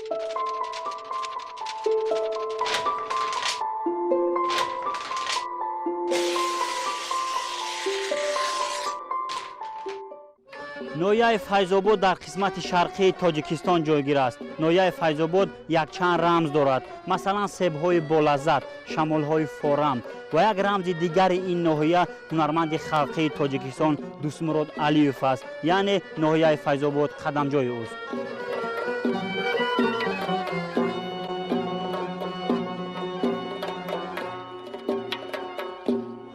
Ноҳияи Файзобод дар қисмати шарқии Тоҷикистон ҷойгир аст. Ноҳияи Файзобод якчанд рамз дорад, масалан, себҳои болаззат, шамолҳои форам ва як рамзи дигари ин ноҳия ҳунарманди халқии Тоҷикистон Дӯстмурод Алиев аст, яъне ноҳияи Файзобод қадамҷои ӯст.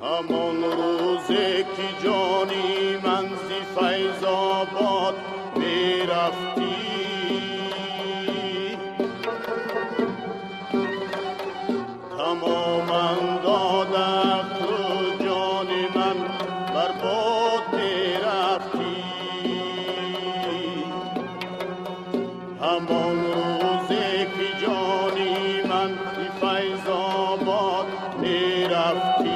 Ҳамон рӯзе ки ҷони ман зи Файзобод мерафтӣ, тамоман додахту ҷони ман бар бод мерафтӣ. Ҳамон рӯзе ки ҷони ман зи Файзобод мерафтӣ.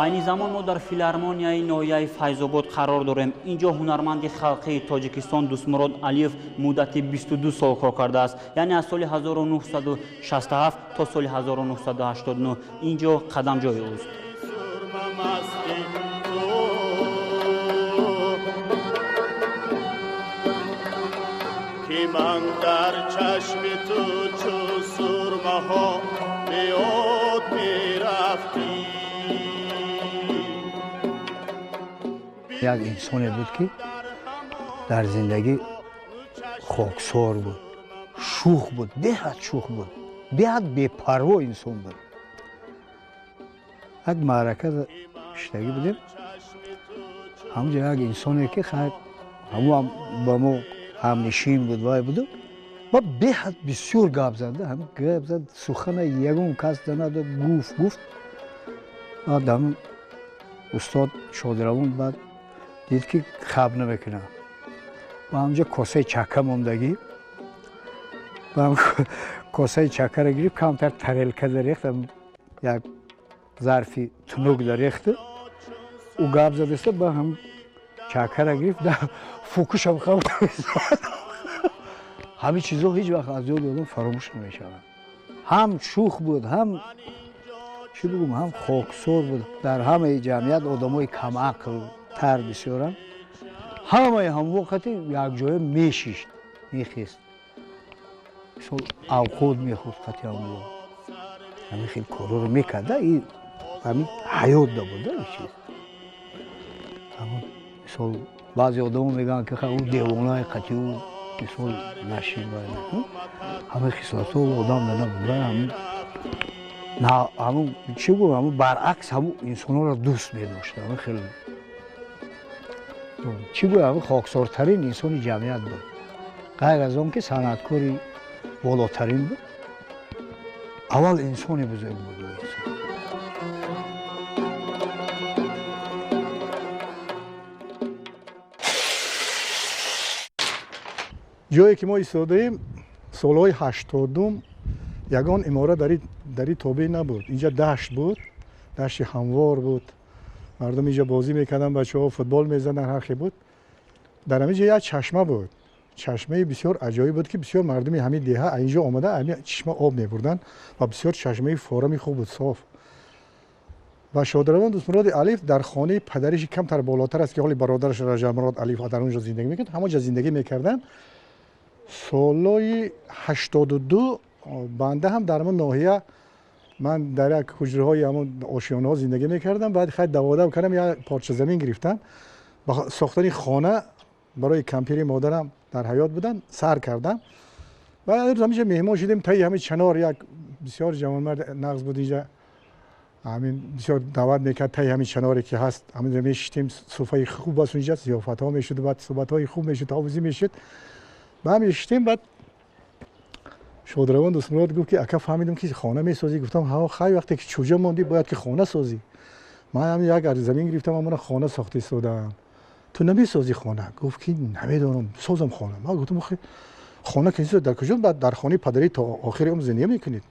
Айни замон мо дар филармонияи ноҳияи Файзобод қарор дорем. Ин ҷо ҳунарманди халқии Тоҷикистон Дӯстмурод Алиев муддати 22 сол кор кардааст, яъне аз соли 1967 то соли 1989. Ин ҷо қадамҷои ӯст. Сурмамасти ту, ки ман дар чашми ту чу сурмаҳо беёд мерафтӣ. Як инсоне буд, ки дар зиндагӣ хоксор буд, шӯх буд, беҳад шӯх буд, беҳад бепарво инсон буд. Як маърака иштагӣ будем, ҳамунҷо як инсоне, ки хайр, ҳамуам ба мо ҳамнишин буд, вай буду ва беҳад бисёр гап зад, ҳам гап зад, сухана ягон кас надод, гуфт, гуфт. Баъд ҳамун устод Шодиравон баъд дид, ки хаб намекунад, ба ҳамунҷо косаи чака мондагӣ, ба ҳам косаи чакаро гирифт, камтар тарелка дарехт, як зарфи тунук дарехту ӯ гап задаста, ба ҳам чакара гирифт, фукушам хаб. Ҳамин чизо ҳеҷ вақт аз ёди одам фаромӯш намешавад. Ҳам шӯх буд, ҳам чӣ бигӯм, ҳам хоксор буд. Дар ҳамаи ҷамъият одамои камақлтар бисёранд, ҳамаи ҳамвоқати якҷоя мешишт, мехест, мисол, авқот мехӯрд қати ҳамво, ҳамин хел корҳоро мекарда. И ҳамин ҳаёт набуда ин чиз. Мисол, баъзе одамо мегӯянд, ки ӯ девонаи, қати ӯ, мисол, нашин. Ҳамин хислатҳо одам набуда. Ҳамун чӣ гӯ, ҳамун баръакс, ҳамун инсонҳоро дӯст медошт. Ҳамин хел, чӣ гӯ, ҳамин хоксортарин инсони ҷамъият буд. Ғайр аз он ки санъаткори болотарин буд, аввал инсони бузург буд ӯ инсон. Ҷое ки мо истодаем, солҳои 80-ум ягон иморат дар ин тобеъ набуд. Инҷа дашт буд, дашти ҳамвор буд, мардум инҷа бозӣ мекарданд, бачаҳо футбол мезаданд, ҳар хел буд. Дар ҳамин ҷо як чашма буд, чашмаи бисёр аҷоиб буд, ки бисёр мардуми ҳамин деҳа инҷо омада, ҳамин чишма об мебурданд ва бисёр чашмаи форами хуб буд, соф. Ва Шодравон Дӯстмуроди Алиф дар хонаи падариши камтар болотар аст, ки ҳоли бародараш Раҷабмурод Алиф дар он ҷо зиндагӣ мекард, ҳамон ҷо зиндагӣ мекарданд. Солҳои 82 банда ҳам дар ҳамон ноҳия, ман дар як ҳуҷраҳои ҳамон ошёнаҳо зиндагӣ мекардам. Баъд хайр, даводав кардам, як порча замин гирифтам, ба сохтани хона барои кампири модарам, дар ҳаёт буданд, сар кардам. Баъд рӯз ҳаминҷа меҳмон шудем, таи ҳамин чанор як бисёр ҷавонмард нағз буд инҷа, ҳамин бисёр даъват мекард. Таи ҳамин чаноре ки ҳаст, ҳаминҷа мешиштем, суфаи хуб аст унҷа, зиёфатҳо мешуд, баъд суҳбатҳои хуб мешуд, овозӣ мешуд. Ба мешиштем, баъд Шодравон Дӯстмурод гуфт, ки ака, фаҳмидам, ки хона месозӣ. Гуфтам: ҳа, хай, вақте ки чӯҷа мондӣ, бояд ки хона созӣ. Ман ҳам як замин гирифтам, амона хона сохта истодаам. Ту намесозӣ хона? Гуфт, ки намедонам, созам хона. Ман гуфтам: хона ки дар куҷо? Баъд дар хонаи падарӣ то охири умр зиндагӣ мекунед.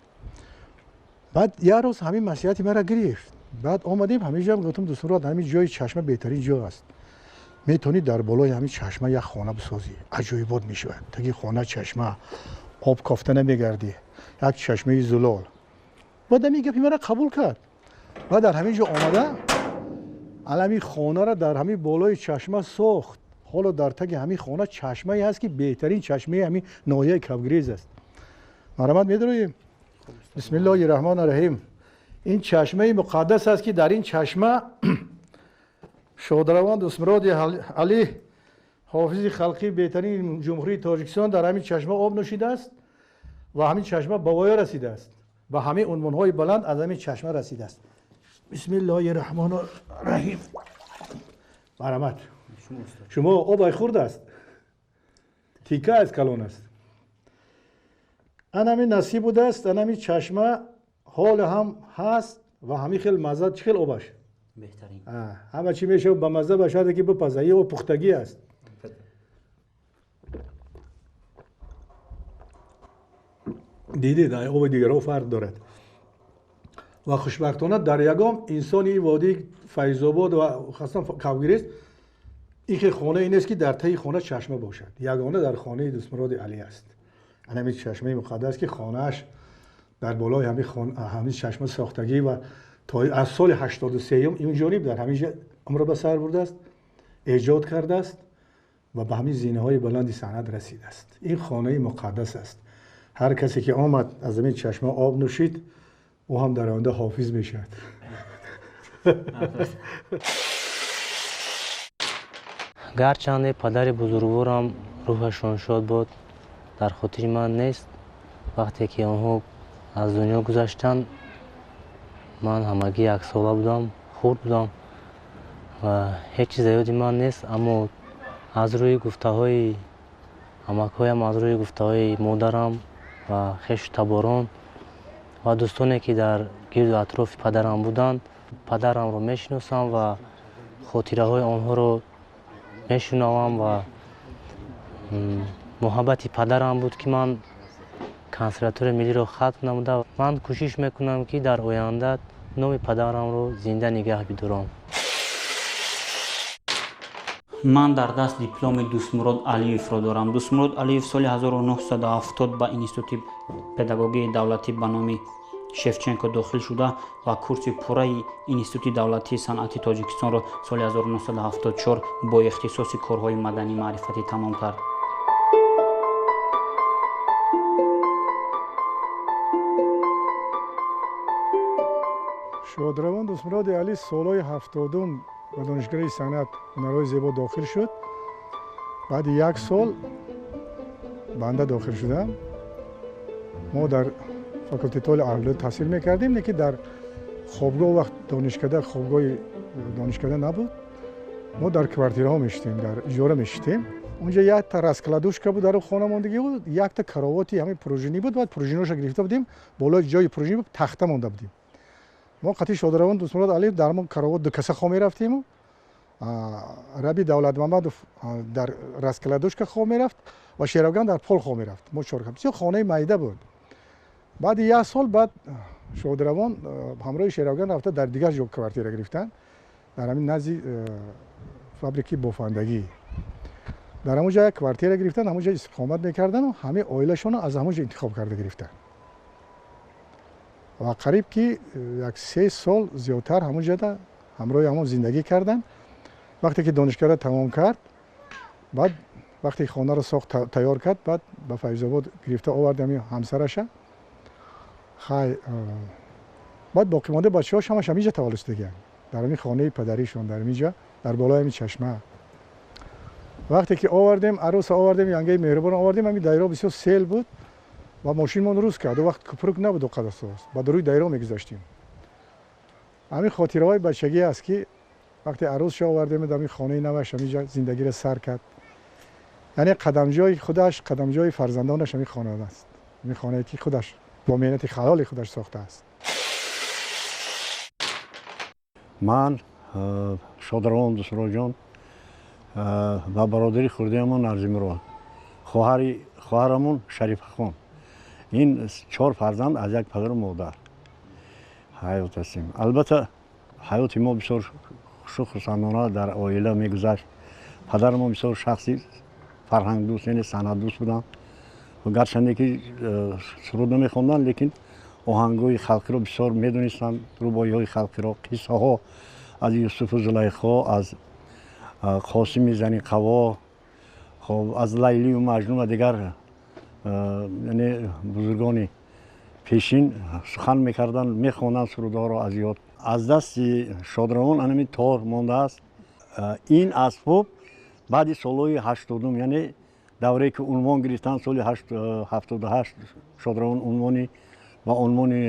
Баъд як рӯз ҳамин маслиҳати маро гирифт. Баъд омадем ҳамин ҷо, гуфтам: Дӯстмурод, ҳамин ҷои чашма беҳтарин ҷо аст. Метавонӣ дар болои ҳамин чашма як хона бисозӣ, аҷоибот мешавад. Таги хона чашма, об кофта намегардӣ, як чашмаи зулол. Баъд ҳамин гапи мара қабул кард ва дар ҳамин ҷо омада ҳамин хонаро дар ҳамин болои чашма сохт. Ҳоло дар таги ҳамин хона чашмае ҳаст, ки беҳтарин чашмаи ҳамин ноҳияи Кавгирез аст. Марҳамат, медароем. Бисмиллоҳи раҳмони раҳим. Ин чашмаи муқаддас аст, ки дар ин чашма шодравон Дӯстмуроди Алӣ, ҳофизи халқии беҳтарини Ҷумҳурии Тоҷикистон, дар ҳамин чашма об нӯшидааст ва ҳамин чашма ба воя расидааст ва ҳамин унвонҳои баланд аз ҳамин чашма расидааст. Бисмиллоҳи раҳмони раҳим. Марҳамат. Шумо обай хурд аст, тика аст, калон аст. Ан ҳамин насиб будааст, ан ҳамин чашма ҳоло ҳам ҳаст ва ҳамин хел мазза. Чӣ хел обаш? Ҳама чӣ мешавад ба мазза, ба шарте ки бипаза. Ин об пухтагӣ аст. Дидед, оби дигарҳо фарқ дорад. Ва хушбахтона дар ягон инсони водии Файзобод ва хасан Кавгирез ин хел хонае нест, ки дар таи хона чашма бошад. Ягона дар хонаи Дӯстмуроди Алӣ аст ҳамин чашмаи муқаддас, ки хонааш дар болои ҳамин чашма сохтагӣ ва то аз соли 83-юм ин ҷониб дар ҳамин ҷо умр ба сар бурдааст, эҷод кардааст ва ба ҳамин зинаҳои баланди санъат расидааст. Ин хонаи муқаддас аст. Ҳар касе ки омад, аз ҳамин чашма об нӯшид, ӯ ҳам дар оянда ҳофиз мешавад. Гарчанде падари бузургворам, рӯҳашон шод бод, дар хотири ман нест. Вақте ки онҳо аз дунё гузаштанд, ман ҳамагӣ яксола будам, хурд будам ва ҳеҷ чиз ёди ман нест, аммо аз рӯи гуфтаҳои амакҳоям, аз рӯи гуфтаҳои модарам ва хешу таборон ва дӯстоне, ки дар гирду атрофи падарам буданд, падарамро мешиносам ва хотираҳои онҳоро мешунавам. Ва муҳаббати падарам буд, ки ман консерваторияи миллиро хатм намуда, ман кӯшиш мекунам, ки дар оянда номи падарамро зинда нигаҳ бидорам. Ман дар даст дипломи Дӯстмурод Алиевро дорам. Дӯстмурод Алиев соли 1970 ба Институти педагогии давлатӣ ба номи Шевченко дохил шуда ва курси пурраи Институти давлатии санъати Тоҷикистонро соли 1974 бо ихтисоси корҳои маданӣ маърифатӣ тамом кард. Шодравон Дӯстмуроди Алӣ солҳои 70-ум ба Донишгоҳи санъат ҳунарҳои зебо дохил шуд. Баъди як сол банда дохил шудам. Мо дар факултетҳои аҳлиёт таҳсил мекардем, лекин дар хобгоҳ, вақт донишкада, хобгоҳи донишкада набуд, мо дар квартираҳо мешитем, дар иҷора мешитем. Унҷа якта раскладушка буд, дар хона мондагӣ буд, якта каровоти ҳамин пружинӣ буд. Баъд пружиноша гирифта будем, болои ҷои пружин буд, тахта монда будем. Мо қатъи шодравон Дӯстмурод Алиев дар ҳамон каровот дукаса хоб мерафтему. Раби Давлатмамадов дар раскладушка хоб мерафт ва Шеравган дар пол хоб мерафт. Мо чор, бисёр хонаи майда буд. Баъди як сол баъд шодравон ҳамроҳи Шеравган рафта, дар дигар ҷо квартира гирифтанд, дар ҳамин назди фабрики бофандагӣ. Дар ҳамон ҷо як квартира гирифтанд, ҳамон ҷо истиқомат мекардану ҳамаи оилашонро аз ҳамон ҷо интихоб карда гирифтанд ва қариб ки як 3 сол зиёдтар ҳамон ҷода ҳамроҳи ҳамон зиндагӣ карданд. Вақте ки донишгоҳро тамом кард, баъд вақте хонаро сохт, тайёр кард, баъд ба Файзобод гирифта овард ҳамин ҳамсараша. Хай, баъд боқимонда бачаҳош ҳамаш ҳамин ҷо таваллуд шудагианд, дар ҳамин хонаи падаришон, дар ҳамин ҷо, дар болои ҳамин чашма. Вақте ки овардем, арӯса овардем, янгаи меҳрубон овардем, ҳамин дайро бисёр сел буд ва мошинмон рӯз кард. Вақт купрук набуд оқадар соз, ба рӯи дайро мегузаштем. Ҳамин хотираҳои бачагӣ аст, ки вақте арӯсша овардем, дар ҳамин хонаи наваш ҳамин ҷо зиндагиро сар кард. Яъне қадамҷои худаш, қадамҷои фарзандонаш ҳамин хона аст, ҳамин хонае ки худаш бо меҳнати ҳалоли худаш сохтааст. Ман, шодравон Дӯстмуроҷон ва бародари хурдиамон Арзимурод, хоҳарамон Шарифахон, ин чор фарзанд аз як падару модар ҳаёт ҳастем. Албатта, ҳаёти мо бисёр хушу хурсандона дар оила мегузашт. Падари мо бисёр шахси фарҳангдӯст, яъне санъатдӯст буданд. Гарчанде ки суруд намехонданд, лекин оҳангҳои халқиро бисёр медонистанд, рубоиҳои халқиро, қиссаҳо аз Юсуфу Зулайхо, аз Қосими зани Қаво, хоб, аз Лайлию Маҷнун ва дигар, яъне бузургони пешин сухан мекарданд, мехонданд сурудҳоро аз ёд. Аз дасти шодравон анами тор мондааст. Ин асбоб баъди солҳои 80-ум, яъне даврае ки унвон гирифтанд, соли 78 шодравон унвони ба унвони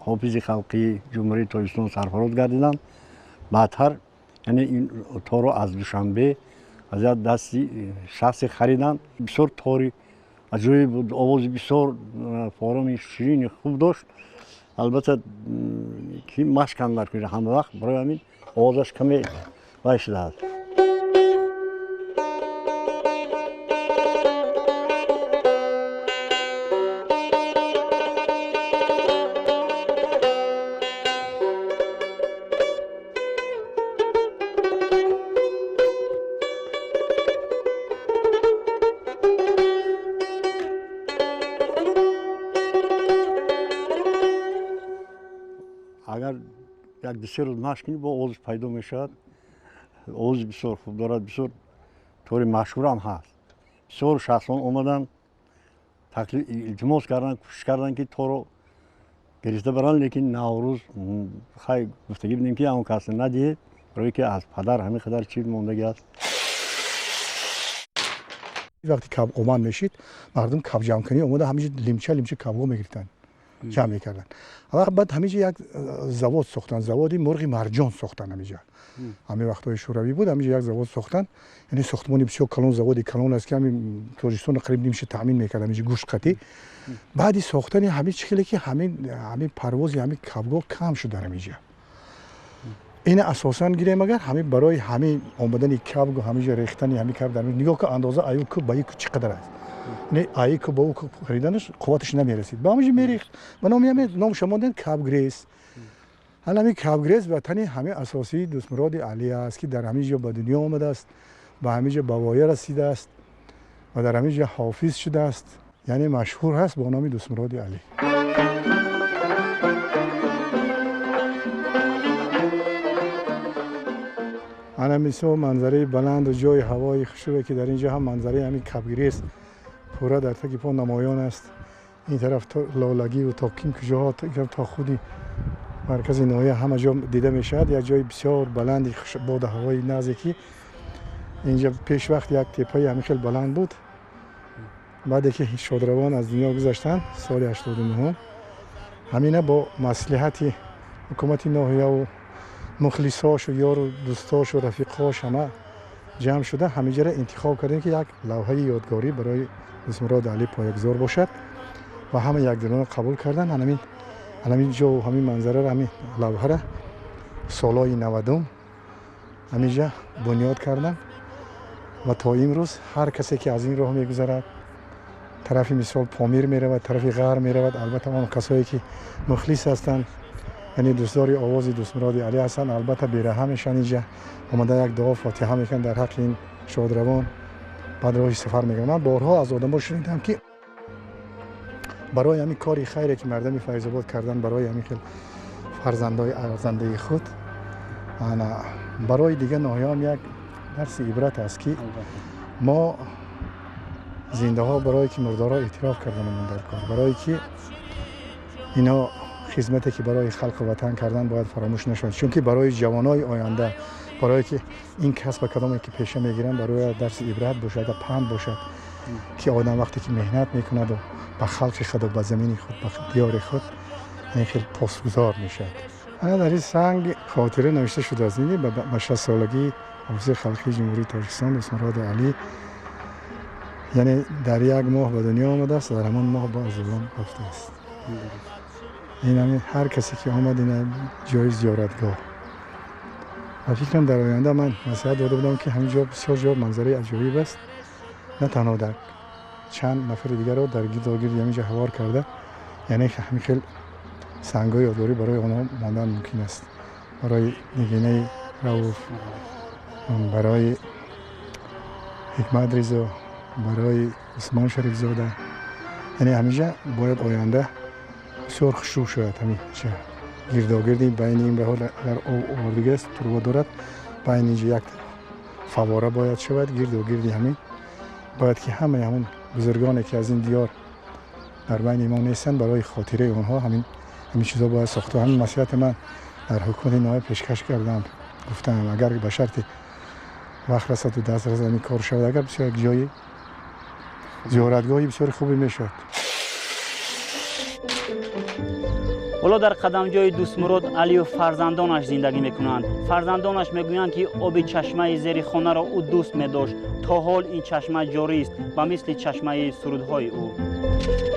ҳофизи халқии Ҷумҳурии Тоҷикистон сарфароз гардиданд. Баъдтар, яъне ин торро аз Душанбе аз як дасти шахсе хариданд. Бисёр тори аҷоиб буд, овози бисёр фороми ширини хуб дошт. Албатта ки машкам дар кунҷа ҳама вақт, барои ҳамин овозаш каме вай шудааст. Агар як дусе рӯз машқ кунӣ, бо овозаш пайдо мешавад. Овози бисёр хуб дорад, бисёр тори машҳурам ҳаст. Бисёр шахсон омаданд, илтимос карданд, кӯшиш карданд, ки торо гирифта баранд, лекин Наврӯз хай гуфтагӣ будем, ки он кас надиҳед, барое ки аз падар ҳамин қадар чиз мондагӣ аст. Вақте каб омад мешид, мардум каб ҷамъкунӣ омада, ҳаминҷо лимча лимча кабҳо мегирифтанд, ҷамъ мекарданд. Вақт баъд ҳаминҷо як завод сохтанд, заводи мурғи марҷон сохтанд ҳаминҷо. Ҳамин вақтҳои шӯравӣ буд, ҳаминҷо як завод сохтанд. Яъне сохтмони бисёр калон, заводи калон аст, ки ҳамин Тоҷикистонро қариб нимша таъмин мекард ҳаминҷо гӯшт қатӣ. Баъди сохтани ҳамин чӣ хеле ки ҳамин парвози ҳамин кабгоҳ кам шуд дар ҳаминҷо. Ина асосан гирем, агар ҳамин барои ҳамин омадани кабгу ҳаминҷо рехтани ҳамин каб дар нигоҳ ку, андоза аю ку ба ку чӣ қадар аст. Не, ай ку ба ку хариданаш қувваташ намерасид. Ба ҳаминҷо мерехт. Ба номи ҳамин номша мондем кабгрез. Ҳала ҳамин кабгрез ватани ҳамин асосии Дӯстмуроди Алӣ аст, ки дар ҳамин ҷо ба дунё омадааст, ба ҳамин ҷо ба воя расидааст ва дар ҳамин ҷо ҳофиз шудааст. Яъне машҳур ҳаст бо номи Дӯстмуроди Алӣ. Ана мисол манзараи баланду ҷои ҳавои хушрӯе, ки дар ин ҷо ҳам манзараи ҳамин кабгирез пурра дар таги по намоён аст. Ин тараф то Лолагиву то ким куҷоҳо, ин тараф то худи маркази ноҳия ҳама ҷо дида мешавад. Як ҷои бисёр баланди боду ҳавои назе, ки инҷа пеш вақт як теппаи ҳамин хел баланд буд. Баъде ки шодравон аз дунё гузаштанд соли 89-ум, ҳамина бо маслиҳати ҳукумати ноҳияву мухлисошу ёру дӯстошу рафиқҳош ҳама ҷамъ шуда, ҳаминҷаро интихоб кардем, ки як лавҳаи ёдгорӣ барои Дӯстмуроди Алӣ поягузор бошад ва ҳама якдилона қабул карданд. Ҳамин ҷову ҳамин манзараро, ҳамин лавҳара солҳои 90-ум ҳаминҷа бунёд карданд ва то имрӯз ҳар касе ки аз ин роҳ мегузарад, тарафи мисол Помир меравад, тарафи ғарб меравад, албатта он касое ки мухлис ҳастанд, яъне дӯстдори овози Дӯстмуроди Алӣ ҳастанд, албатта бераҳа мешаванд, инҷа омада як дуо фотиҳа мекунанд дар ҳаққи ин шодравон, баъд роҳи сафар мекунанд. Ман борҳо аз одамо шунидам, ки барои ҳамин кори хайре ки мардами Файзобод карданд, барои ҳамин хел фарзандои арзандаи худ, ана барои дигар ноҳияам як дарси ибрат аст, ки мо зиндаҳо барое ки мурдоро эътироф карданамон дар кор, барое ки ино хизмате ки барои халқу ватан кардан бояд фаромӯш нашавад, чунки барои ҷавонои оянда, барое ки ин касба кадоме ки пеша мегиранд, барои дарси ибрат бошад ва панд бошад, ки одам вақте ки меҳнат мекунаду ба халқи худу ба замини худ, ба диёри худ ин хел посгузор мешавад. Ана дар ин санг хотира навишта шудааст, ба 60-солагии ҳофизи халқии Ҷумҳурии Тоҷикистон Дӯстмуроди Алӣ, яъне дар як моҳ ба дунё омадааст, дар ҳамон моҳ ба олам рафтааст. Ин ҳамин ҳар касе ки омад, ин ҷои зиёратгоҳ. Ва фикрам дар оянда ман маслиҳат дода будам, ки ҳамин ҷо бисёр ҷо манзараи аҷоиб аст, на танҳо дар чанд нафари дигарро дар гирдогирди ҳамин ҷо ҳавор карда, яъне ҳамин хел сангҳои ёдгорӣ барои онҳо мондан мумкин аст, барои Нигинаи Рауф, Барои Ҳикмат Ризо, барои Усмон Шарифзода, яъне ҳамиша бояд оянда бисёр хушрӯ шавад. Ҳамин гирдогирди байни ин баҳор агар об овардагиаст, турба дорад, байни инҷа як фавора бояд шавад. Гирдогирди ҳамин бояд ки ҳамаи ҳамон бузургоне ки аз ин диёр дар байни мо нестанд, барои хотираи онҳо ҳамин чизо бояд сохта. Ҳамин маслиҳати ман дар ҳукумати ноҳия пешкаш кардам, гуфтам, агар ба шарти вақт расаду даст расад, ҳамин кор шавад, агар бисёр як ҷои зиёратгоҳи бисёри хубе мешавад. Ҳоло дар қадамҷои Дӯстмурод Алиев фарзандонаш зиндагӣ мекунанд. Фарзандонаш мегӯянд, ки оби чашмаи зери хонаро ӯ дӯст медошт. То ҳол ин чашма ҷорист, ба мисли чашмаи сурудҳои ӯ.